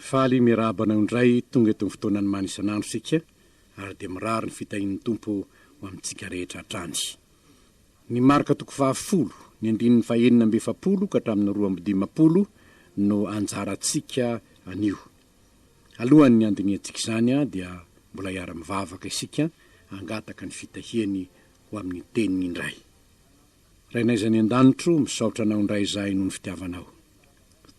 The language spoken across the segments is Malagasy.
Faly miarahaba anao indray tonga eto amin'ny fotoanan'ny mana isan'andro isika ary dia mirary ny fitahian'ny Tompo ho amintsika rehetra hatrany. Ny Marka toko fahafolo, ny andininy fahenina amby efapolo ka hatramin'ny 52 no anjarantsika anio. Alohan'ny handinihantsika izany dia mbola hiara-mivavaka isika hangataka ny fitahiany ho amin'ny teniny indray. Rainay izay any an-danitro, misaotra Anao indray izahay noho ny fitiavanao.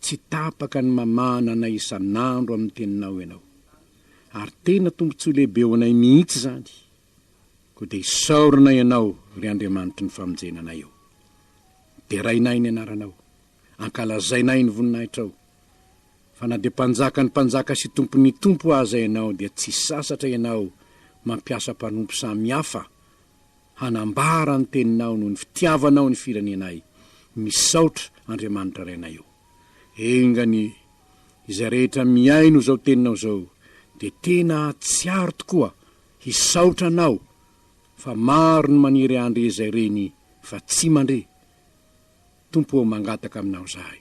Tsy tapaka ny mamahana anay isan'andro amin'ny Teninao Ianao. Ary tena tombontsoa lehibe ho anay mihitsy izany. Koa dia isaorana Ianao, ry Andriamanitry ny famonjena anay ô. Derainay ny Anaranao. Ankalazainay ny voninahitrao. Fa na dia Mpanjakan'ny mpanjaka sy Tompon'ny tompo aza Ianao dia tsy sasatra Ianao mampiasa mpanompo samihafa hanambara ny teninao noho ny fitiavanao ny firenenay misaotra Andriamanitra Rainay o! Enga anie izay rehetra mihaino izao teninao izao dia tena hahatsiaro tokoa hisaotra anao fa maro ny maniry handre izay reny fa tsy mandre Tompo o mangataka aminao izahay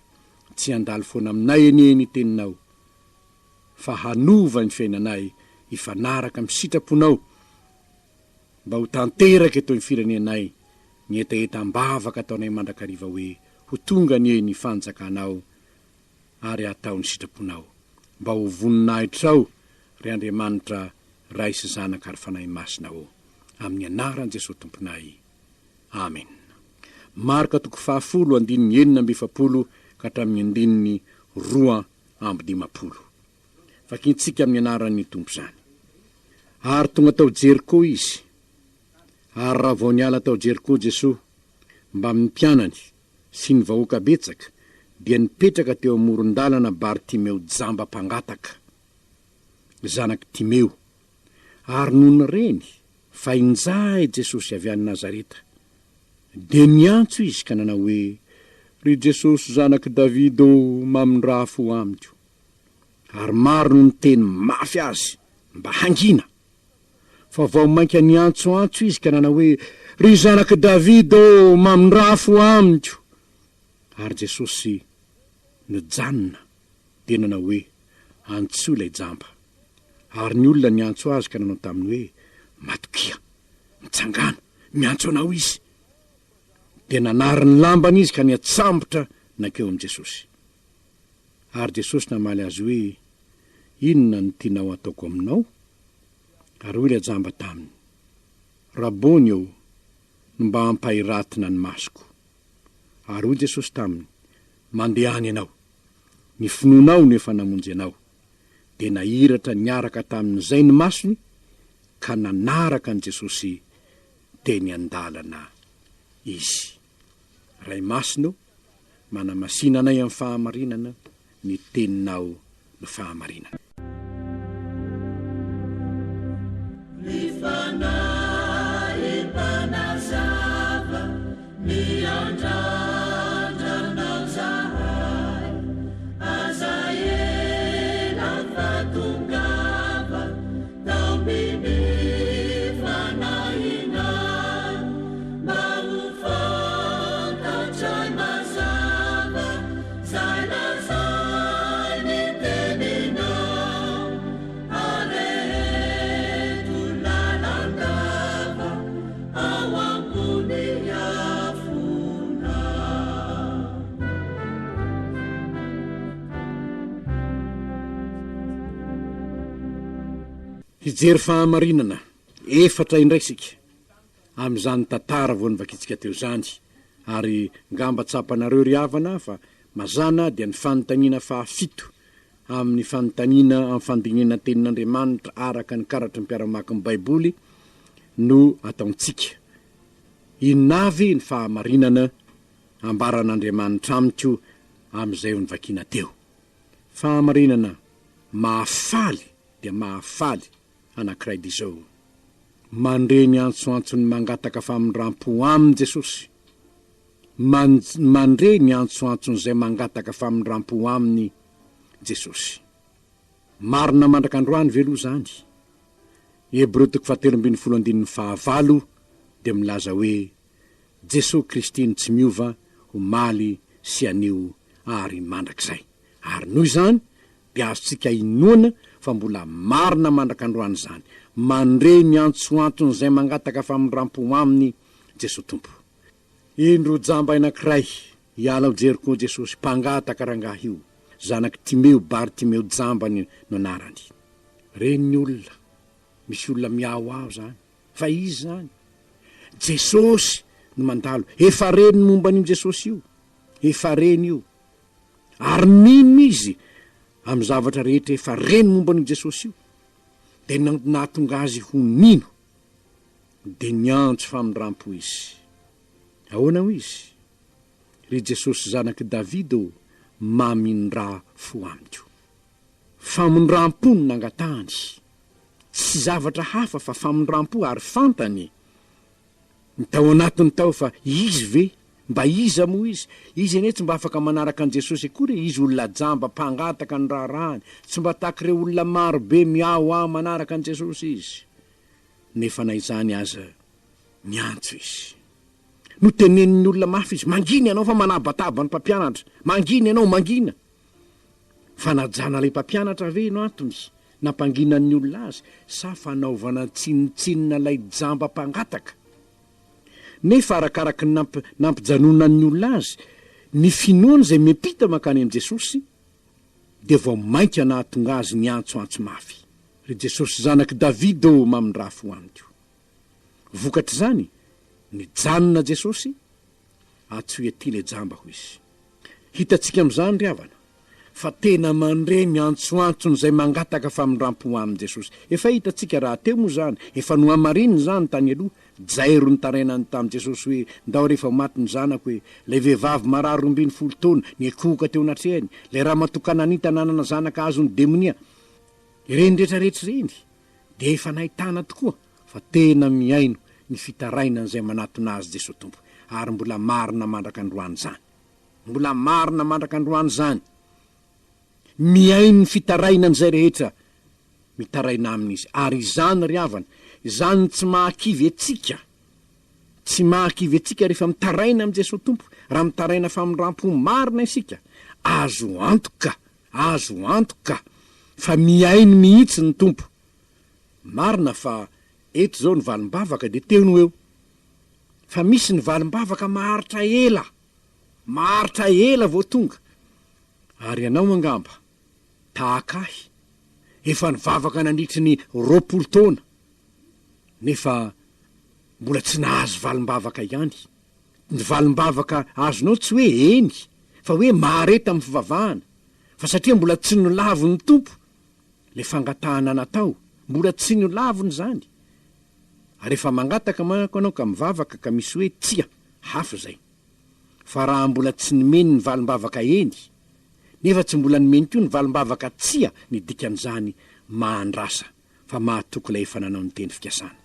tsy handalo foana aminay anie ny teninao fa hanova ny fiainanay hifanaraka amin'ny sitraponao Mba ho tanteraka eto amin'ny firenenay ny hetaheta am-bavaka ataonay mandrakariva hoe, Ho tonga anie ny fanjakanao ary hatao ny sitraponao. Mba ho voninahitrao, ry Andriamanitra Ray sy Zanaka ary Fanahy Masina ô. Amin'ny anaran'i Jesoa Tomponay. Amena. Marka toko fahafolo andininy 46 ka hatramin'ny andininy 52. Vakintsika amin'ny anaran'ny Tompo izany. Ary tonga tao Jeriko izy. Ary raha vao niala tao Jeriko Jesoa, mbamin'ny mpianany sy ny vahoaka betsaka, dia nipetraka teo amoron-dalana Bartimeo jamba mpangataka, zanak'i Timeo. Ary nony reny fa injay Jesosy avy any Nazareta, dia niantso izy ka nanao hoe, Ry Jesosy Zanak'i Davida ô, mamindrà fo amiko. Ary maro no niteny mafy azy mba hangina. Fa vao mainka niantsoantso izy ka nanao hoe, Ry Zanak'i Davida ô, mamindrà fo amiko! Ary Jesosy nijanona, dia nanao hoe, Antsoy ilay jamba. Ary ny olona niantso azy ka nanao taminy hoe, Matokia, mitsangàna, miantso anao izy. Dia nanary ny lambany izy ka niantsambotra nankeo amin'i Jesosy. Ary Jesosy namaly azy hoe, Inona no tianao hataoko aminao? Ary hoy ilay jamba taminy, Rabony ô, no mba ampahiratina ny masoko. Ary hoy Jesosy taminy, Mandehana ianao, ny finoanao no efa namonjy anao. Dia nahiratra niaraka tamin'izay ny masony ka nanaraka an'i Jesosy teny an-dalana izy. Ray Masina ô, manamasina anay amin'ny fahamarinana, ny Teninao no fahamarinana. Ny Fanahy Mpanazava miandrandra anao zahay, aza ela fa tongava Taomin'ny fanahinay mba ho fantatray mazava 'zay lazain'ny teninao, areheto lalandava ao ambony afonao. Hijery fahamarinana efatra indray isika amin'izany tantara vao novakintsika teo izany, ary ngamba tsapanareo ry havana fa mazàna dia ny fanontaniana fahafito amin'ny fanontaniana amin'ny fandinihana ny Tenin'Andriamanitra araka ny karatry ny mpiara-mamaky ny Baiboly no ataontsika. Inona avy ny fahamarinana ambaran'Andriamanitra amiko amin'izay ho novakiana teo? Fahamarinana mahafaly dia mahafaly anankiray dia izao, mandre ny antsoantson'ny mangataka famindrampo aminy Jesosy, man, mandre ny antsoantson'izay mangataka famindrampo aminy Jesosy. Marina mandraka androany ve aloha izany? Hebreo toko fahatelo ambin'ny folo andininy fahavalo dia milaza hoe Jesoa Kristy no tsy miova omaly sy anio ary mandrakizay. Ary noho izany. Dia azontsika inoana fa mbola marina mandraka androany izany. Mandre ny antsoanton'izay mangataka famindrampo aminy Jesoa Tompo. Indro jamba anankiray hiala ao Jeriko Jesosy, mpangataka rangahy io, zanak'i Timeo, Bartimeo jamba no anarany. Ren'ny olona, misy olona miahoaho izany, fa iza izany? Jesosy no mandalo. Efa reny ny momba an'io Jesosy io. Efa reny io. Ary mino izy amin'ny zavatra rehetra efa reny momba an'io Jesosy io. Dia nahatonga azy ho nino. Dia niantso famindrampo izy. Ahoana hoy izy? Ry Jesosy zanak'i Davida ô, mamindrà fo amiko. Famindrampo no nangatahany. Tsy zavatra hafa fa famindrampo ary fantany ny tao anatiny tao fa izy ve? Mba iza moa izy? Izy anie tsy mba afaka manaraka an'i Jesosy akory e, izy olona jamba, mpangataka ny raharahany, tsy mba tahaka ireo olona maro be miahoaho manaraka an'i Jesosy izy. Nefa na izany aza niantso izy. Notenenin'ny olona mafy izy, mangina ianao fa manabataba ny mpampianatra, mangina ianao, mangina. Fanajana ilay mpampianatra ve no antony nampanginan'ny olona azy sa fanaovana tsinontsinona ilay jamba mpangataka? Nefa arakaraky ny nampijanonan'ny olona azy, ny finoany izay miampita mankany amin'i Jesosy dia vao mainka nahatonga azy niantsoantso mafy, Ry Jesosy Zanak'i Davida ô, mamindrafo amiko! Vokatr'izany, nijanona Jesosy, Antsoy aty ilay jamba, hoy Izy. Hitantsika amin'izany, ry havana, fa tena mandre ny antsoantson'izay mangataka famindrampo aminy Jesosy. Efa hitantsika rahateo moa izany, efa nohamarinina izany tany aloha. Jairo nitarainany tamin'i Jesosy hoe, Ndao rehefa maty ny zanako e! Ilay vehivavy marary 12 taona, niankohoka teo anatrehany, ilay ramatoa kananita nanana zanaka azon'ny demonia. Ireny rehetra rehetra ireny dia efa nahitana tokoa fa tena mihaino ny fitarainan'izay manatona Azy Jesoa Tompo, ary mbola marina mandraka androany izany. Mbola marina mandraka androany izany. Mihaino ny fitarainan'izay rehetra mitaraina Aminy Izy. Ary izany ry havana, izany no tsy mahakivy antsika. Tsy mahakivy antsika rehefa mitaraina amin'i Jesoa Tompo, raha mitaraina famindrampo marina isika, azo antoka, azo antoka fa mihaino mihitsy ny Tompo. Marina fa eto izao ny valim-bavaka dia teo no eo. Fa misy ny valim-bavaka maharitra ela. Maharitra ela vao tonga. Ary ianao angamba, tahaka ahy, efa nivavaka nandritry ny 20 taona, nefa mbola tsy nahazo valim-bavaka ihany. Ny valim-bavaka azonao tsy hoe eny, fa hoe mahareta amin'ny fivavahana. Fa satria mbola tsy nolavin'ny Tompo ilay fangatahana natao, mbola tsy nolaviny izany. Ary rehefa mangataka manko ianao ka mivavaka ka misy hoe tsia, hafa izay. Fa raha mbola tsy nomeny ny valim-bavaka eny, nefa tsy mbola nomeny koa ny valim-bavaka tsia ny dikan'izany mahandrasa fa mahatoky ilay efa nanao ny teny fikasana.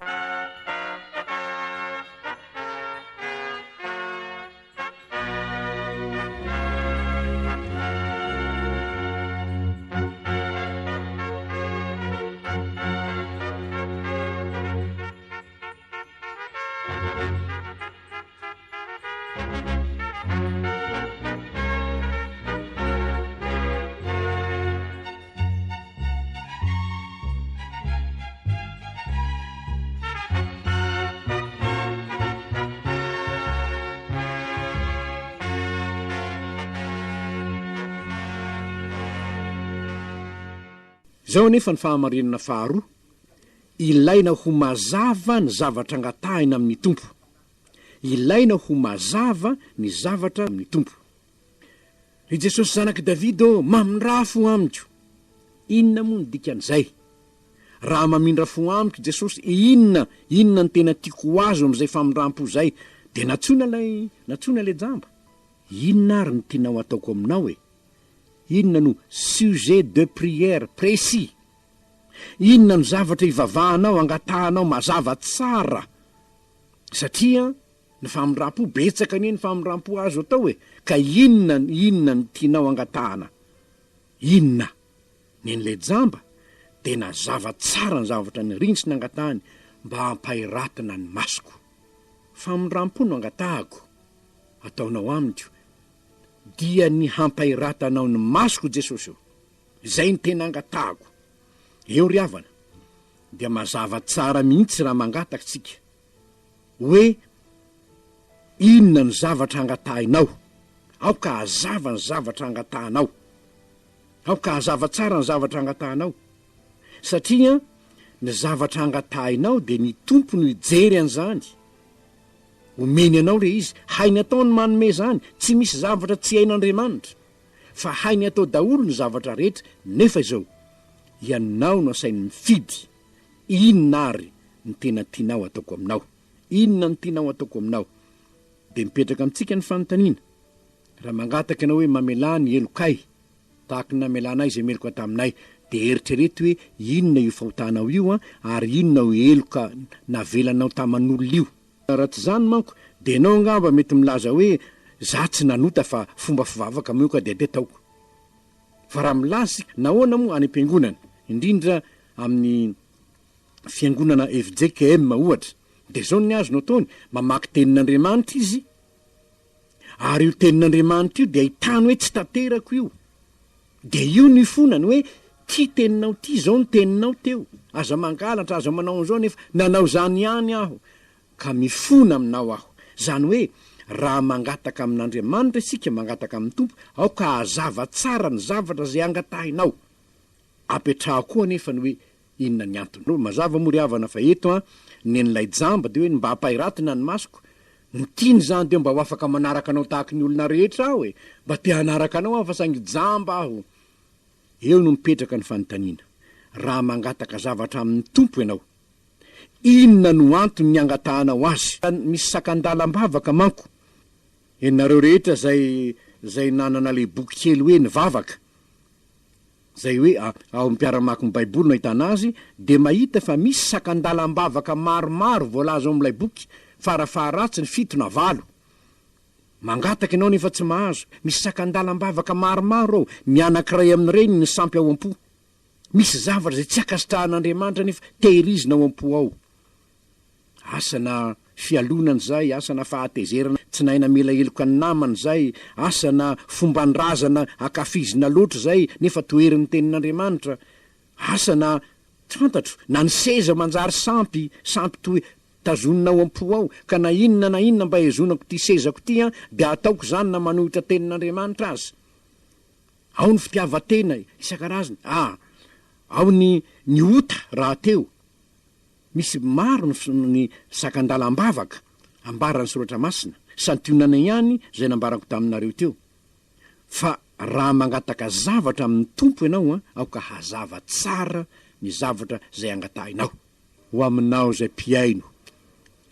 Izao anefa ny fahamarinana faharoa, ilaina ho mazava ny zavatra angatahina amin'ny Tompo. Ilaina ho mazava ny zavatra amin'ny Tompo. Ry Jesosy Zanak'i Davida ô, mamindrà fo amiko! Inona moa no dikan'izay? Raha mamindra fo amiko Jesosy, inona, inona no tena tiako ho azo amin'izay famindram-po izay? Dia nantsoina ilay, nantsoina ilay jamba. Inona ary no tianao hataoko aminao e? Inona no sujet de prière précis? Inona no zavatra ivavahanao, angatahanao mazava tsara? Satria ny famindram-po, betsaka anie ny famindram-po azo atao e! Ka inona, inona no tianao angatahana? Inona? Nen'ilay jamba dia nazava tsara ny zavatra niriny sy nangatahany mba hampahiratina ny masoko. Famindram-po no angatahako ataonao amiko, dia ny hampahiratanao ny masoko Jesosy ô! Izay no tena angatahako. Eo ry havana, dia mazava tsara mihitsy raha mangataka isika hoe inona no zavatra angatahinao. Aoka hazava ny zavatra angatahanao. Aoka hazava tsara ny zavatra angatahanao. Satria ny zavatra angatahinao dia ny Tompo no hijery an'izany. Omeny anao ilay izy. Hainy atao ny manome izany. Tsy misy zavatra tsy hain'Andriamanitra. Fa hainy atao daholo ny zavatra rehetra nefa izao, ianao no asainy mifidy. Inona ary ny tena tianao ataoko aminao? Inona no tianao ataoko aminao? Dia mipetraka amintsika ny fanontaniana, raha mangataka ianao hoe mamelà ny helokay, Tahaka ny namelanay izay meloka taminay. Dia eritrereto hoe inona io fahotanao io an, ary inona io heloka navelanao taman'olona io. Raha tsy izany manko, dia ianao angamba mety milaza hoe za tsy nanota fa fomba fivavaka moa io ka dia dia ataoko. Fa raha milaza isika, nahoana moa any am-piangonana, indrindra amin'ny fiangonana fjkm ohatra, dia izao ny azony ataony, mamaky tenin'Andriamanitra izy, Ary io tenin'Andriamanitra io dia ahitany hoe tsy tanterako io. Dia io no ifonany hoe ty teninao ty, izao ny teninao teo, aza mangalatra, aza manao an'izao nefa nanao izany ihany aho, ka mifona aminao aho. Izany hoe raha mangataka amin'Andriamanitra isika, mangataka amin'ny Tompo, aoka hazava tsara ny zavatra izay angatahinao. Apetraho koa anefa ny hoe Inona ny antony? Mazava moa ry havana fa eto an, nen'ilay jamba dia hoe ny mba hampahiratina ny masoko, ny tiany izany dia mba ho afaka manaraka anao tahaky ny olona rehetra aho e! Mba te hanaraka anao aho fa saingy jamba aho. Eo no mipetraka ny fanontaniana, raha mangataka zavatra amin'ny Tompo ianao, inona no antony niangatahanao azy? Misy sakan-dalam-bavaka manko, ianareo rehetra izay izay nanana ilay boky kely hoe ny vavaka, izay hoe ao amin'ny mpiara-mamaky ny Baiboly no ahitana azy, dia mahita fa misy sakan-dalam-bavaka maromaro voalaza ao amin'ilay boky, fara faharatsiny fito na valo. Mangataka ianao nefa tsy mahazo. Misy sakan-dalam-bavaka maromaro ao, ny anankiray amin'ireny ny sampy ao am-po. Misy zavatra izay tsy ankasitrahan'Andriamanitra nefa tehirizina ao am-po ao. Asa na fialonana izay, asa na fahatezerana tsy nahay namela heloka ny namana izay, asa na fomban-drazana ankafizina loatra izay nefa toherin'ny tenin'Andriamanitra, asa na, tsy fantatro, na ny seza manjary sampy, sampy toy tazonina ao am-po ao, ka na inona na inona mba hezonako ity sezako ity an, dia ataoko izany na manohitra tenin'Andriamanitra aza. Ao ny fitiavan-tena isan-karazany, ah, ao ny ny ota rahateo. Misy maro ny ny sakan-dalam-bavaka ambaran'ny Soratra Masina, santionana ihany izay nambarako taminareo teo. Fa raha mangataka zavatra amin'ny Tompo ianao an, aoka hazava tsara ny zavatra izay angatahinao. Ho aminao izay mpihaino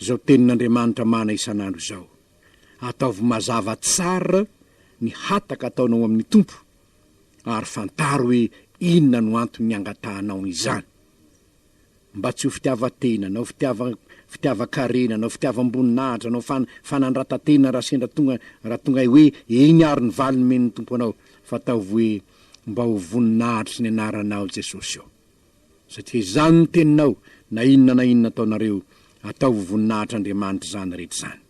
izao tenin'Andriamanitra mana isan'andro izao, ataovy mazava tsara ny hataka ataonao amin'ny Tompo, ary fantaro hoe inona no antony angatahanao izany. Mba tsy ho fitiavan-tena, na ho fitiavan fitiavan-karena, na ho fitiavam-boninahitra, na ho fan fanandratan-tena raha sendra tonga raha tonga hoe eny ary ny valiny omen'ny Tompo anao, fa ataovy hoe mba ho voninahitry ny anaranao Jesosy ô. Satria izany ny teninao, na inona na inona ataonareo, ataovy ho voninahitr'Andriamanitra izany rehetra izany.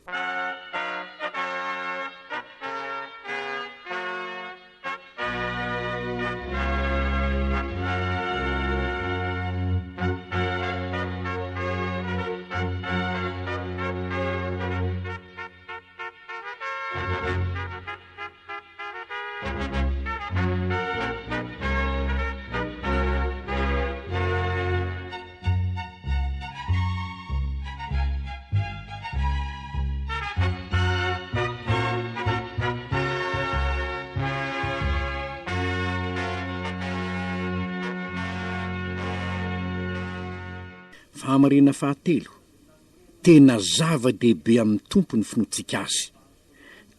Fahamarinana fahatelo, tena zava-dehibe amin'ny Tompo ny finoantsika Azy.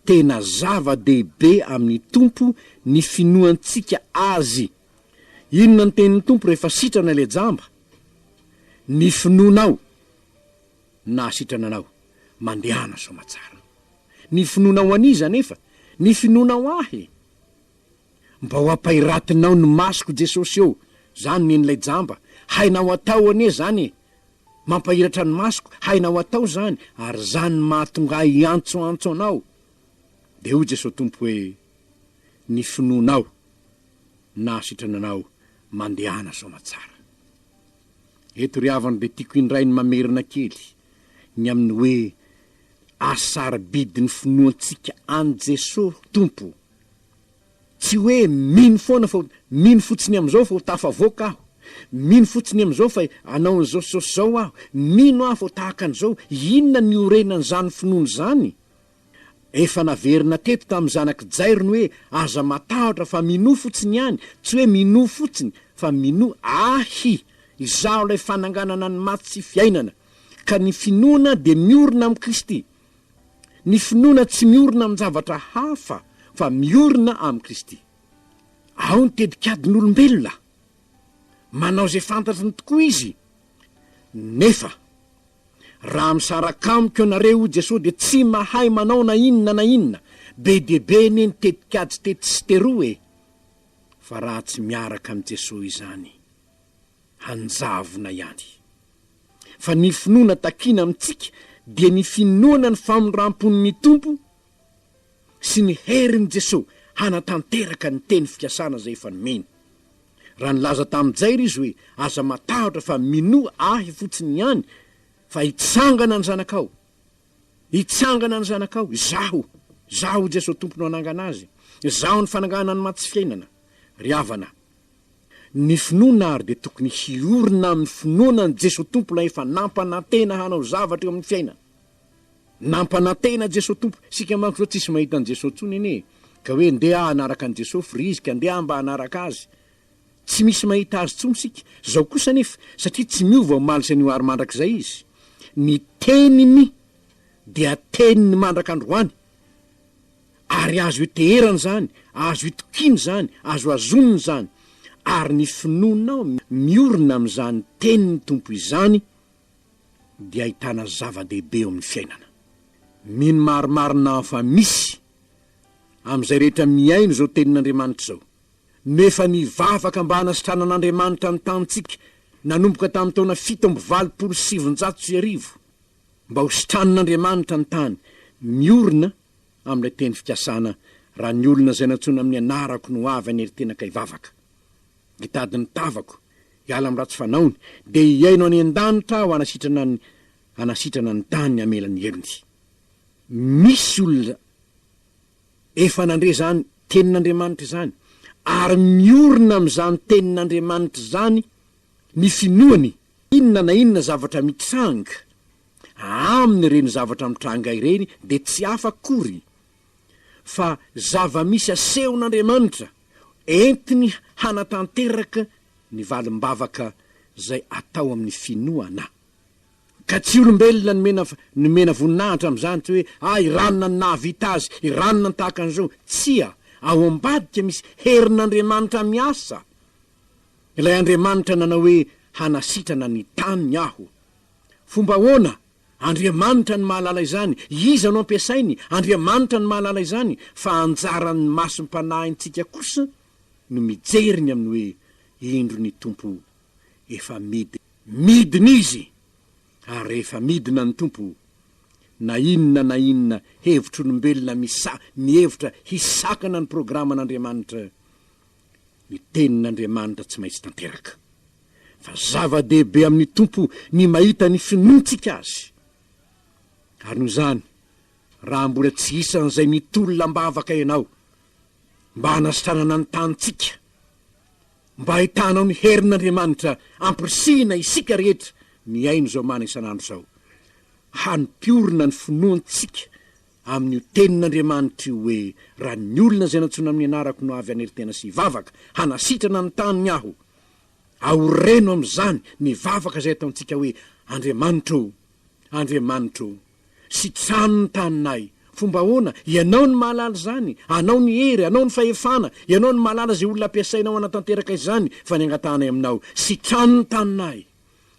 Tena zava-dehibe amin'ny Tompo ny finoantsika Azy. Inona ny tenin'ny Tompo rehefa sitrana ilay jamba? Ny finoanao nahasitrana anao. Mandehana soamatsara. Ny finoanao an'iza anefa? Ny finoanao ahy. Mba ho ampairatinao ny masoko Jesosy ô! Zany nen'ilay jamba. Hainao atao anie zany e! Mampahiratra ny masoko, hainao atao zany, ary zany no mahatonga ahy hiantsoantso anao. Dia hoy Jesosy Tompo hoe, Ny finoanao. nahasitrana anao, mandehana soamatsara. Eto ry havana dia tiako indray ny mamerina kely ny amin'ny hoe hasarobidin'ny finoantsika an'i Jesoa Tompo. Tsy hoe mino foana fa mino fotsiny amin'izao fa ho tafavoaka aho, mino fotsiny amin'izao fa hanao an'izao sy izao sy izao aho, mino aho fa ho tahaka an'izao. Inona no iorenan'izany finoana izany? Efa naverina teto tamin'ny zanak'i Jairo ny hoe aza matahotra fa minoa fotsiny ihany, tsy hoe minoa fotsiny fa minoa Ahy, Izaho ilay fananganana ny maty sy fiainana. Ka ny finoana dia miorina amin'i Kristy. Ny finoana tsy miorina amin-javatra hafa fa miorina amin'i Kristy. Ao ny tetikadin'olombelona. Manao izay fantatriny tokoa izy. Nefa, raha misaraka amiko ianareo, hoy Jesoa, dia tsy mahay manao na inona na inona. Be dia be anie ny tetikady tetsy sy teroa e! Fa raha tsy miaraka amin'i Jesoa izany, hanjavona ihany. Fa ny finoana takiana amintsika dia ny finoana ny famindram-pon'ny Tompo sy ny herin'i Jesoa hanatanteraka ny teny fikasana izay efa nomeny. Raha nilaza tamin'i Jairo Izy hoe, Aza matahotra fa minoa Ahy fotsiny ihany fa hitsangana ny zanakao. Hitsangana ny zanakao. Izaho, Izaho Jesoa Tompo no hanangana azy. Izaho ny fananganana ny maty sy fiainana. Ry havana, Ny finoana ary dia tokony hiorina amin'ny finoana an'i Jesoa Tompo ilay efa nampanantena hanao zavatra eo amin'ny fiainana. Nampanantena Jesoa Tompo. Isika manko izao tsisy mahita an'i Jesoa intsony anie e. Ka hoe ndeha aho hanaraka an'i Jesoa, frizika, ndeha aho mba hanaraka Azy. Tsy misy mahita Azy intsony isika. Izao kosa anefa, satria tsy miova omaly sy anio ary mandrakizay Izy, ny Teniny dia Teniny mandrak'androany. Ary azo iteherana izany, azo itokiana izany, azo hazonina izany, ary ny finoanao miorina amin'izany tenin'ny Tompo izany dia ahitana zava-dehibe eo amin'ny fiainana. Mino marimarina aho fa misy amin'izay rehetra mihaino izao tenin'Andriamanitra izao no efa nivavaka mba hanasitranan'Andriamanitra ny tanintsika nanomboka tamin'ny taona 1987 mba ho sitranin'Andriamanitra ny tany miorina amin'ilay teny fikasana, Raha ny olona izay nantsoina amin'ny anarako no avy hanery-tena ka hivavaka, hitady ny tavako, hiala amin'ny ratsy fanaony, dia hihaino any an-danitra aho hanasitrana ny hanasitrana ny tany hamela ny helony. Misy olona efa nandre izany tenin'Andriamanitra izany, ary miorina amin'izany tenin'Andriamanitra izany ny finoany, inona na inona zavatra mitranga, Aminy ireny zavatra mitranga ireny dia tsy hafa akory fa zava-misy asehon'Andriamanitra entiny hanatanteraka ny valim-bavaka izay atao amin'ny finoana. Ka tsy olombelona nomena nomena voninahitra amin'izany, tsy hoe ah i ranona no nahavita azy, i ranona no tahaka an'izao. Tsia, ao ambadika misy herin'Andriamanitra miasa. Ilay Andriamanitra nanao hoe hanasitrana ny tany aho. Fomba ahoana? Andriamanitra no mahalala izany. Iza no ampiasainy? Andriamanitra no mahalala izany. Fa anjaran'ny masom-panahintsika kosa no mijery ny amin'ny hoe, Indro ny Tompo efa midina. Midina Izy! Ary rehefa midina ny Tompo, na inona na inona hevitr'olombelona misa, mihevitra hisakana ny programan'Andriamanitra, ny Tenin'Andriamanitra tsy maintsy tanteraka. Fa zava-dehibe amin'ny Tompo ny mahita ny finoantsika Azy. Ary noho izany, raha mbola tsy isan'izay mitolona am-bavaka ianao mba hanasitranana ny tanintsika, mba hahitanao ny herin'Andriamanitra, ampirisihina isika rehetra mihaino izao mana isan'andro izao, hanmpiorina ny finoantsika amin'io tenin'Andriamanitra io hoe, Raha ny olona izay nantsoina amin'ny anarako no avy hanery-tena sy hivavaka, hanasitrana ny taniny Aho. Aoreno amin'izany ny vavaka izay ataontsika hoe, Andriamanitra ô, Andriamanitra ô, sitrano ny taninay. Fomba ahoana? Ianao no mahalala izany. Anao ny hery, Anao ny fahefana, Ianao no mahalala izay olona ampiasainao hanatanteraka izany, fa ny angatahanay Aminao, sitrano ny taninay.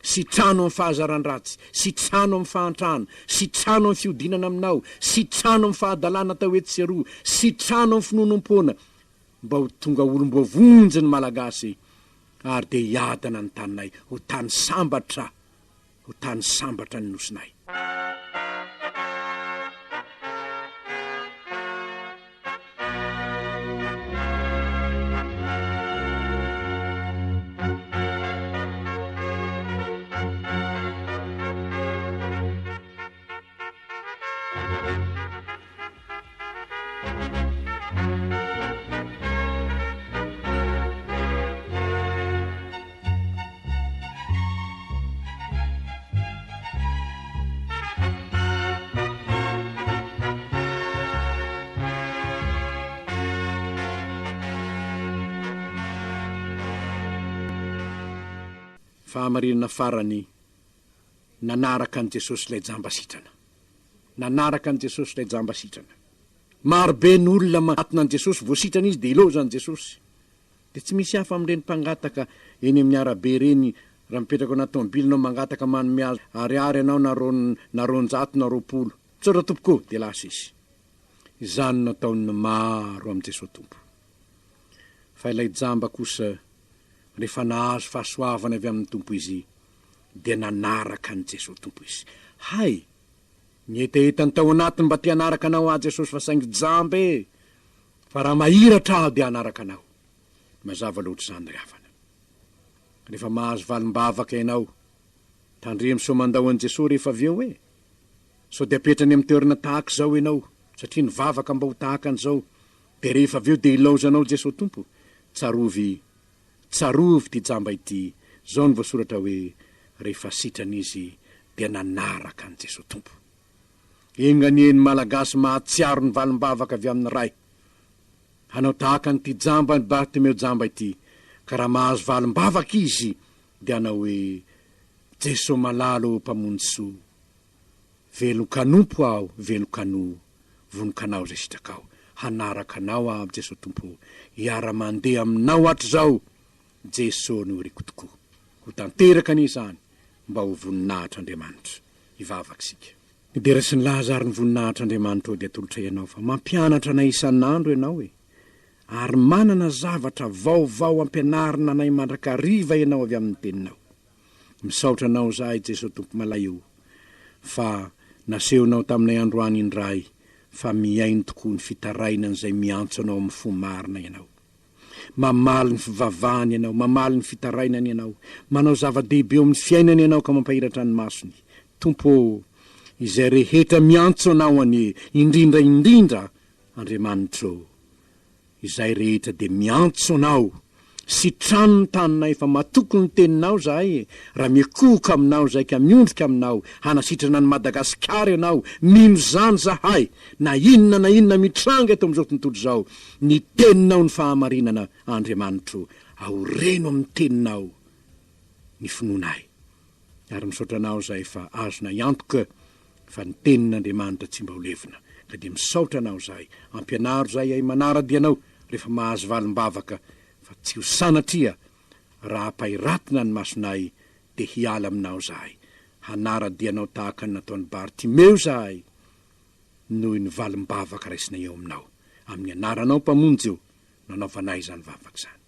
Sitrano amin'ny fahazaran-dratsy, sitrano amin'ny fahantrana, sitrano amin'ny fihodinana aminao, sitrano amin'ny fahadalana atao etsy sy eroa, sitrano amin'ny finoanoam-poana, mba ho tonga olom-boavonjy ny Malagasy ary dia hiadana ny taninay, ho tany sambatra, ho tany sambatra ny Nosinay. Fahamarinana farany, nanaraka an'i Jesosy ilay jamba sitrana. Nanaraka an'i Jesosy ilay jamba sitrana. Maro be ny olona manatona an'i Jesosy, vao sitrana izy dia ilaozan'i Jesosy. Dia tsy misy hafa amin'ireny mpangataka eny amin'ny arabe ireny, raha mipetraka ao anaty tomobily ianao mangataka manome azy ariary ianao na roa na 200 na 20. Misaotra tompoko ô! Dia lasa izy. Izany no ataon'ny maro amin'i Jesoa Tompo. Fa ilay jamba kosa, rehefa nahazo fahasoavana avy amin'ny Tompo izy, dia nanaraka an'i Jesoa Tompo izy. Hay! Ny hetahetany tao anatiny mba te hanaraka anao aho Jesosy fa saingy jamba e! Fa raha mahiratra aho dia hanaraka anao. Mazava loatra izany ry havana. Rehefa mahazo valim-bavaka ianao, tandremo sao mandao an'i Jesoa rehefa avy eo e! Sao dia apetrany amin'ny toerana tahaka izao ianao, satria nivavaka mba ho tahaka an'izao, dia rehefa avy eo dia ilaozanao Jesoa Tompo. Tsarovy, tsarovy ity jamba ity, izao no voasoratra hoe, rehefa sitrana izy dia nanaraka an'i Jesoa Tompo. Enga anie ny Malagasy mahatsiaro ny valim-bavaka avy amin'ny Ray. Hanao tahaka an'ity jamba an'i Bartimeo jamba ity, ka raha mahazo valim-bavaka izy dia hanao hoe, Jeso malala ô Mpamonjy soa, velon-kanompo aho, velon-kanoa, vonon-kanao izay sitrakao. Hanaraka Anao aho Jeso Tompo ô, hiara-mandeha Aminao hatrizao, Jeso no iriko tokoa. Ho tanteraka anie izany mba ho voninahitr'Andriamanitra. Hivavaka isika. Ny dera sy ny laza ary ny voninahitr'Andriamanitra ô dia atolotray Anao fa mampianatra anay isan'andro Ianao e! Ary manana zavatra vaovao ampianarina anay mandrakariva Ianao avy amin'ny Teninao. Misaotra Anao izahay Jeso Tompo Malay o! Fa nasehonao taminay androany indray fa mihaino tokoa ny fitarainan'izay miantso Anao amin'ny fo marina Ianao. Mamaly ny fivavahany Ianao, mamaly ny fitarainany Ianao, manao zava-dehibe eo amin'ny fiainany Ianao ka mampahiratra ny masony. Tompo ô, izay rehetra miantso Anao anie, indrindra indrindra, Andriamanitro ô, izay rehetra dia miantso Anao, sitrano ny taninay fa matoky ny Teninao izahay e, raha mikohoka Aminao izahay ka miondrika Aminao, hanasitrana an'i Madagasikara Ianao, mino izany izahay, na inona na inona mitranga eto amin'izao tontolo izao, Ny teninao ny fahamarinana Andriamanitro aoreno amin'ny teninao ny finoanay ary misaotra anao izahay fa azonay antoka fa ny tenin'Andriamanitra tsy mba ho levona ka dia misaotra anao izahay ampianaro izahay hay manara-dia anao rehefa mahazo valim-bavaka fa tsy ho sanatria raha ampahiratina ny masonay dia hiala aminao izahay hanara-dia anao tahaka ny nataon'i Bartimeo izahay noho ny valim-bavaka raisinay eo aminao. Amin'ny anaranao Mpamonjy ô, nanaovanay izany vavaka izany.